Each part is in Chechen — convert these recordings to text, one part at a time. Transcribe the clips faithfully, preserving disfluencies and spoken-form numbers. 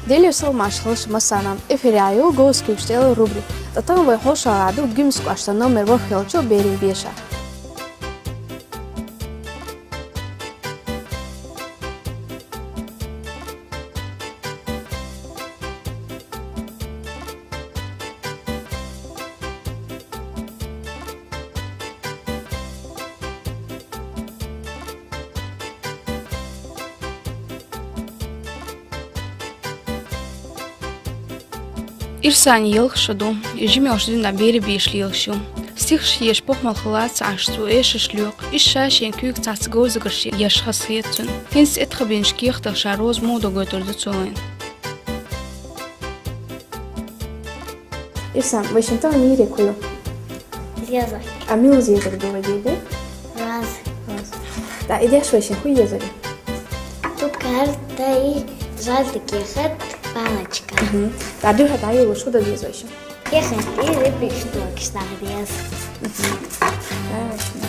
Делера салам-маршал хилда шун массанена. Эфире йолу «Голос куьйгаш» цӀе йолу рубрика. Ткъа тахана вай хьошалгӀа ду Гуьмсан кӀоштан номер ворхӀ хиллачу берийн бешахь. Ирсана ялх шо ду, и жима йолчу дуьйна берийн бешахь лелаш ю. Стихаш еш похӀмалла хилла ца Ӏаш, цо эшарш лоькху, иза ша шен куьйга цхьацца говзагарш еш хазахета цунна. ХӀинца тӀетаха бинчу кехатах ша роза муха догойтур ду цо вайна. Ирсан, вайшинна тахана йийриг хӀун ю? Зезаг. А мила зезаг ду вай дийр? Роза. Роза. ТӀаккха и деш вайшинна хӀун езар? Тукар, тай, жӀалди кехат, палочка. Мгм. ТӀаккха дуьхьал дӀайолуш хӀун дан деза вайшинна? Кехат и лепестокаш нах деза. Мгм. Давай вайшинна.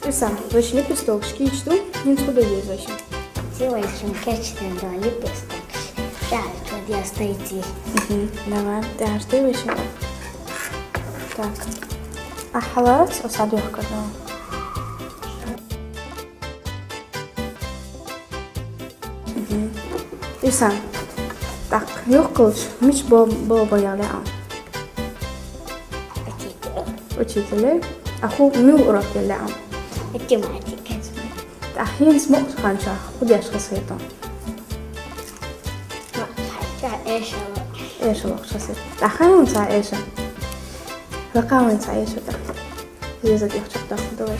Ирсан, вайшинна лепестокаш кийча ду, хӀинца хӀун дан деза вайшинна? Зи вайшинна кечдина ду лепестокаш. ТӀаьхьа чу деза тайций. Мгм, давай, тӀаьхьа ду вайшинна. Так. Ахьа лац, аса духка ду. Мгм. Ирсан, тӀаккха юхкалчу мича бо-, бо-, бо яла лаьа? Учитель. Учитель. А хӀун мила урок яла лаьа? Математика. ТӀаккха хӀинца мукъачу ханчохь хӀун деш хазахета? Мукъачу ханчохь эшар локхуш. Эшар локхуш хазахета. ТӀаккха хьайн вайна цхьа эшар. Лакха вайна цхьа эшар тӀаккха. Лиза, я хочу так давай.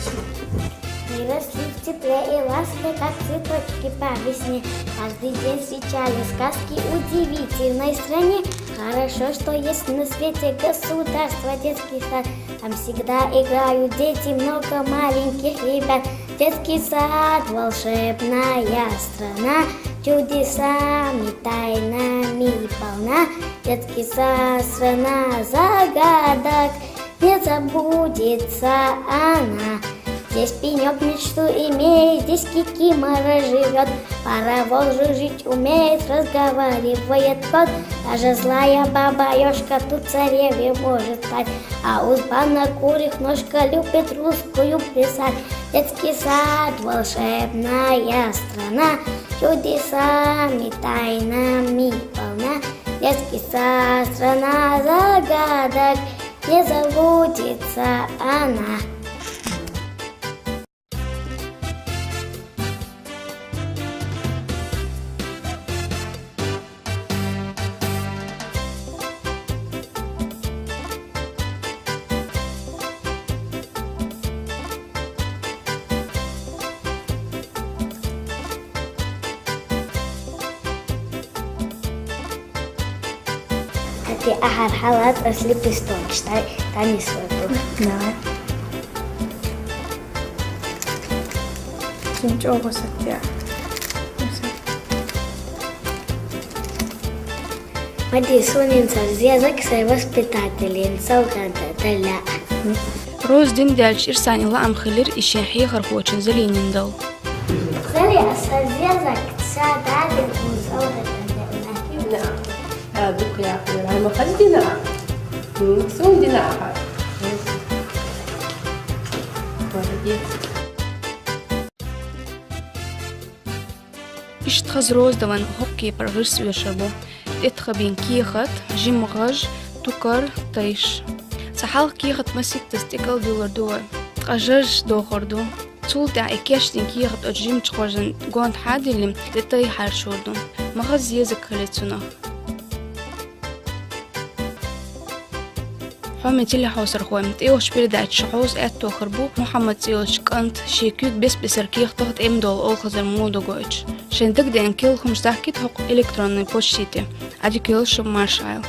Мы росли в тепле и ласке, как цветочки по весне. Каждый день встречали сказки удивительной стране. Хорошо, что есть на свете государство, детский сад. Там всегда играют дети, много маленьких ребят. Детский сад, волшебная страна, чудесами, тайнами полна. Детский сад, страна загадок, не забудется она. Здесь пенёк мечту имеет, здесь кикимора живёт. Паровоз жужжит, умеет, разговаривает кот. Даже злая баба-ёшка тут царевной может стать. А у Степана Курихножка любит русскую плясать. Детский сад, волшебная страна, чудесами, тайнами полна. Детский сад, страна загадок, не забудется она. Хьати ахьар хьалаца ас лепестокаш тай, танис вату. Давай. Шин чӀогӀа саття. Мади, суна хӀинца зезаг сай воспитателийн совгӀат дала. Роза дина даьлча Ирсана лаам хилира и шен хьехархочун Залинин дала. Зали, аса зезаг ца дадин хӀун совгӀат дала. А, дукха яхна, ай, ма хаза дина. М, суна дина ахьа. Молодец. Иштта хаза роза дала вайна хӀокху кепара гӀирс оьшур бу. ТӀетаха бина кехат, жима гӀаж, тукар, тайш. Цхьа хьалха кехат маситтаза тӀекӀал дуьллур ду вай. Ткъа жаж дохур ду. Цул тӀаьхьа и кечдина кехат оцу жимачу гӀажан гонахьа а диллина, тӀе тай хьаьршур ду. Ма хаза зезаг хили цунах. Хьоме телехьовсархой, тӀейогӀучу передачехь хьовса аьтто хир бу Мухьаммад цӀе йолчу кӀанта шен куьйга бес-бесара кехатах тӀемадолу олхазар муха догойтуш. Шайн дагадеана керла хӀумнаш дахкийта хӀокху электронный почте тӀе. Ӏадика йойла шун, марша Ӏайла.